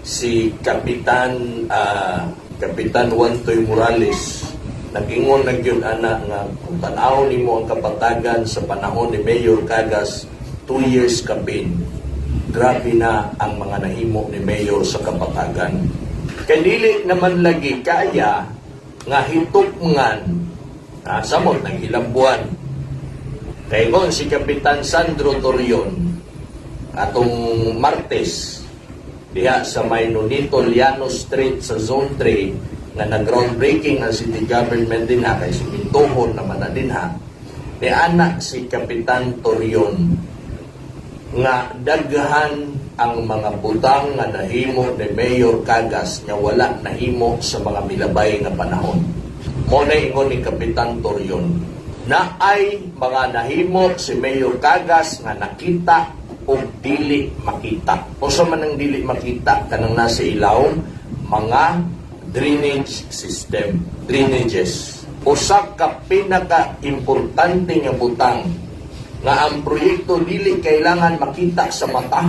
Si Kapitan Wantoy Morales nag-ingon na gyud ana nga kung tan-awon nimo ang Kapatagan sa panahon ni Mayor Cagas, 2 years kapin, grabe na ang mga nahimo ni Mayor sa Kapatagan. Kay dili naman lagi kaya nga hitupngan samot ng ilang buwan. Kay ngon si Kapitan Sandro Torion atong Martes diha sa may Nonito Llano Street sa Zone 3 nga nag-groundbreaking ang city government dinha kay simintuhon naman na dinha ni ana, si Kapitan Torion nga daghan ang mga butang nga nahimo ni Mayor Cagas nga wala nahimo sa mga milabay nga panahon. Mao na ingon ni Kapitan Torion na ay mga nahimo si Mayor Cagas nga nakita o dili makita. Unsa man ang dili makita? Kanang nasa ilawom, mga drainage system, drainages. Usa ka pinaka-importante nga butang nga ang proyekto dili kailangan makita sa mata.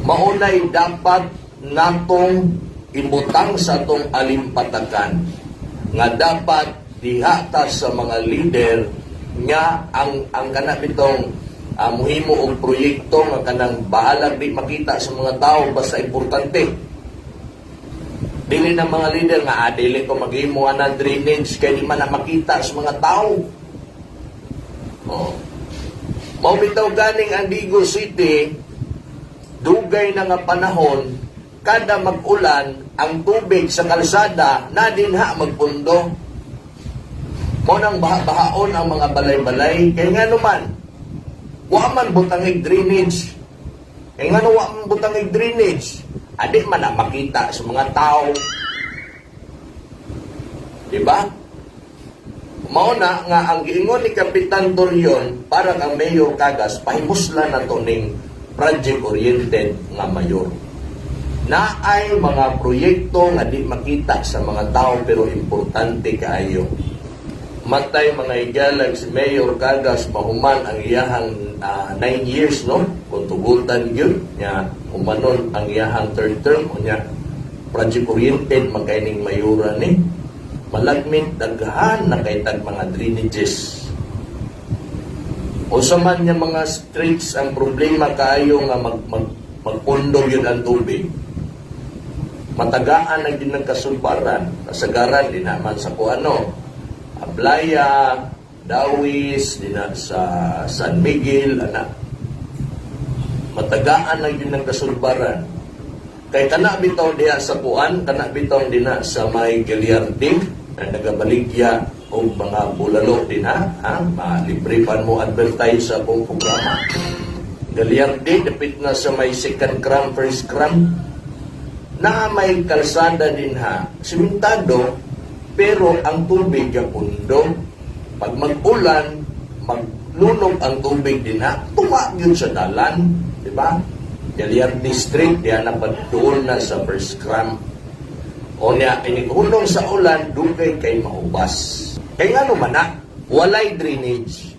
Maunay dapat natong ibutang sa atong alimpatakan nga dapat dihata sa mga leader nga ang kana bitong muhimo og proyekto nga kanang bahalag di makita sa mga tao basta importante. Dili na mga leader nga dili ko maghimo ana drainage kay di man na makita sa mga tao. Oh. Mao bitaw ganing ang Digos City, dugay na nga panahon, kada mag-ulan ang tubig sa kalsada na dinha magpundo. Mao nang baha-bahaon ang mga balay-balay kay ngano man wa man butangig drainage. Kay ngano wa man butangig drainage? Adi man na makita sa mga tao. Di ba? Mao na nga ang giingon ni Kapitan Torion, para kang Mayor Cagas, pahimuslan na to ning project-oriented nga mayor. Na ay mga proyekto nga di makita sa mga tao pero importante kaayo. Matay, mga higalag, si Mayor Cagas mahuman ang iyahang 9 years, no, kung tugutan gyud nya humanon ang iyahang third term, unya project oriented man kay ning mayora ni, malagmit daghan na kay tag mga drainages. Unsa man nga mga streets ang problema kaayo nga mag, mag magpundo yun ang tubig, matagaan na din ng kasulbaran, kasagaran din naman sa kuano, Ablaya, Dawis, din na sa San Miguel, ana. Matagaan na din ng kasulbaran. Kay kana bitaw diha sa kuan, kana bitaw dinha sa may Gagliardi na nagabaligya og mga bulalo dinha, ha? Malibre pa mo advertise sa akong programa. Gagliardi, dapit na sa may second cram, first cram, na may kalsada dinha, simentado, pero ang tubig pundo. Pag mag-ulan, maglunok ang tubig dinha, tunga yun sa dalan, di ba? Gagliardi Street, diyan na doon na sa first cram. O niya, inihulong sa ulan, dugay kay maubas. Kay ngano man na, walay drainage.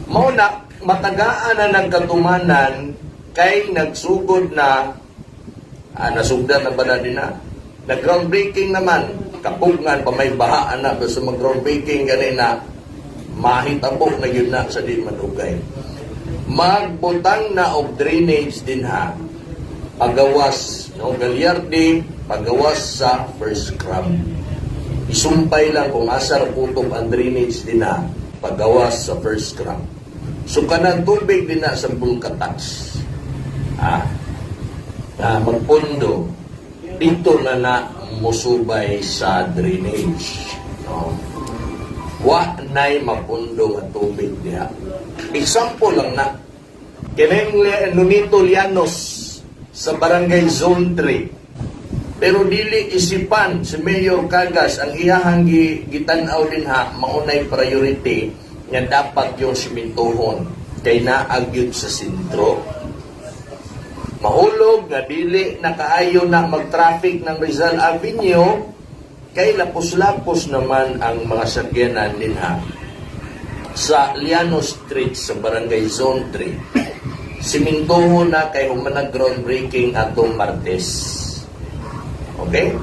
Mao na, matagaan na ng katumanan kay nagsugod na, nasugdan na ba na din na? Nag-groundbreaking naman, kapugngan pa may baha na, basta mag-groundbreaking ganina, mahitabo na yun na sa di madugay. Magbutang na og drainage dinha, pagawas, no, Gagliardi, pagawas sa first cram. Isumpay lang kung asar kutob ang drainage dinha, pagawas sa first cram. So kanang tubig dinha sa Bulkatax, magpundo, dito na na musubay sa drainage. No? Wa nay mapundo nga tubig diha. Example lang na. Kining Nonito Llanos sa Barangay Zone 3. Pero dili isipan si Mayor Cagas ang iyahang gitan-aw dinha, maunay priority nga dapat yung simintuhon kay naa gyud sa sentro. Mahulog nga dili na kaayo na mag-traffic ng Rizal Avenue kay lapos-lapos naman ang mga sakyanan dinha sa Llano Street sa Barangay Zone 3. Simintuhon na kay human na groundbreaking atong Martes. Okay?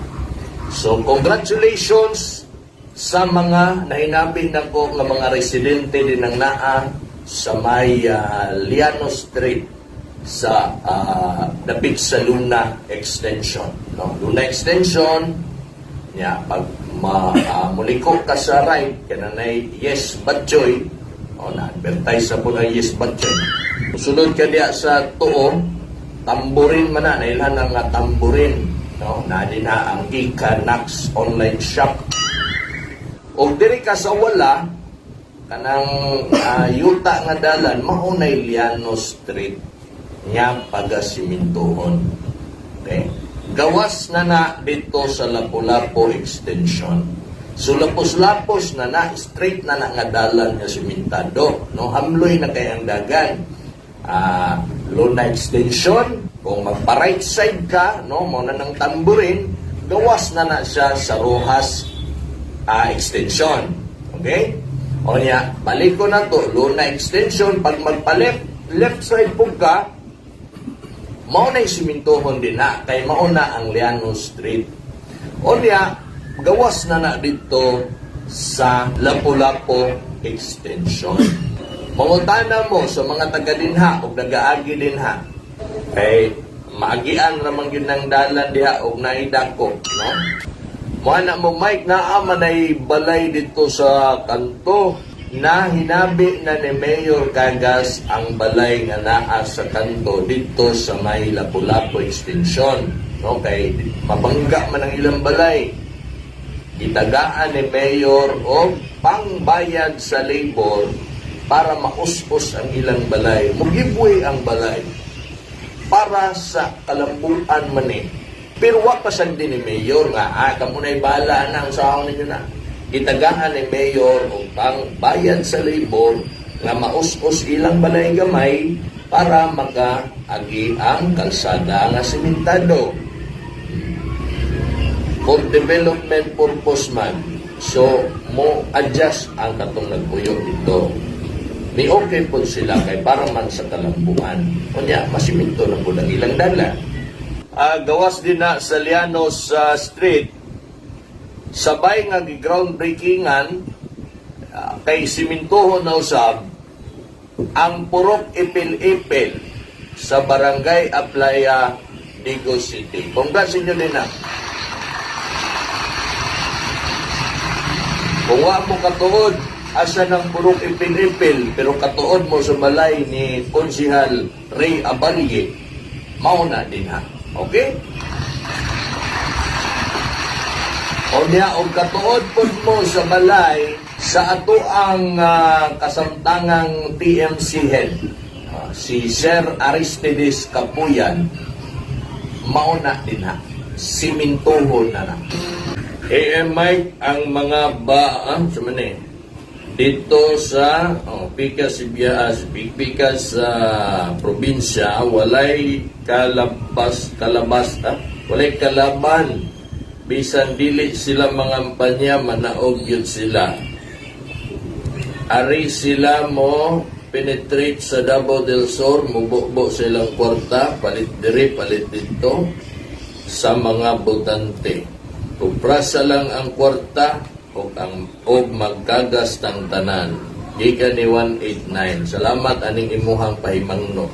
So, congratulations sa mga nahinabi nako nga mga residente din ang naa sa may Liano Street sa dapit sa Luna Extension. No? Luna Extension, nya pag muliko ka sa right, kananay Yes Batchoy, o na advertise sa po ng Yes Batchoy. Musulod ka diya sa tuo, Tamborin man na, nailhan ang nga Tamborin, no? Na din na ang Ika Nax online shop. Og diri ka sa wala, kanang yuta nga dalan, mao nay Liano Street nga pagasimintuhon. Okay? Gawas na na dito sa Lapu-Lapu Extension. So lapos-lapos na na, straight na na nga dalan nga simentado. No, hamloy na kay ang dagan. Luna Extension, kung magpa right side ka, no, mao na ng Tamborin, gawas na na siya sa Rojas Extension. Okay? O niya, balik ko na to, Luna Extension, pag magpa-left, left side po ka, mao na simintuhon din na, kay mao na ang Liano Street. O niya, gawas na na dito sa Lapu-Lapu Extension. Mangutana mo sa mga taga dinha o nagaagi dinha. Kay maagian ramang yun ng dalan diha og naidako, no? Mo na mo, "Mike, naa man ay balay dito sa kanto," na hinabi na ni Mayor Cagas ang balay nga naa sa kanto dito sa may Lapu-Lapu Extension. No, kay mabangga man ang ilang balay. Gitagaan ni Mayor og pangbayad sa labor para maus-us ang ilang balay. Mugibwe ang balay para sa kalambuan man eh. Pero wa pa sad din ni Mayor nga, kamo na'y bahala na, ang sahon ninyo na. Gitagaan ni Mayor og pangbayad sa labor nga maus-us ilang balay gamay para makaagi ang kalsada nga simentado for development purpose man. So, mo adjust ang katong nagpuyo dito. Ni okay po sila kay para man sa kalambuan. Unya, masiminto na po ang ilang dala. Gawas din na sa Lianos Street, sabay nga groundbreakingan kay simintuhon na usab ang Purok Ipil-Ipil sa Barangay Aplaya, Digos City. Congrats inyo din na. Kung wa mo katuod, asa ng Purok Ipil-Ipil, pero katuod mo sa balay ni Konsihal Ray Aballe, mao na din ha. Okay? O niya, og katuod pod mo sa balay sa ato ang kasamtangang TMC head, si Sir Aristides Capuyan, mao na din ha. Simintuhon na na. AM Mike, ang mga ba, sa man eh, dito sa oh, Pika Sibya, Pika sa probinsya, walay kalabas, kalabas, walay kalaban. Bisan dili sila mga panya, manaog yun sila. Ari sila mo penetrate sa Davao del Sur, mububo silang kwarta, palit diri, palit dito sa mga botante. Kuprasa lang ang kwarta og ang og magkagas tang tanan. Gikan ni 189. Salamat aning imuhang pahimangno.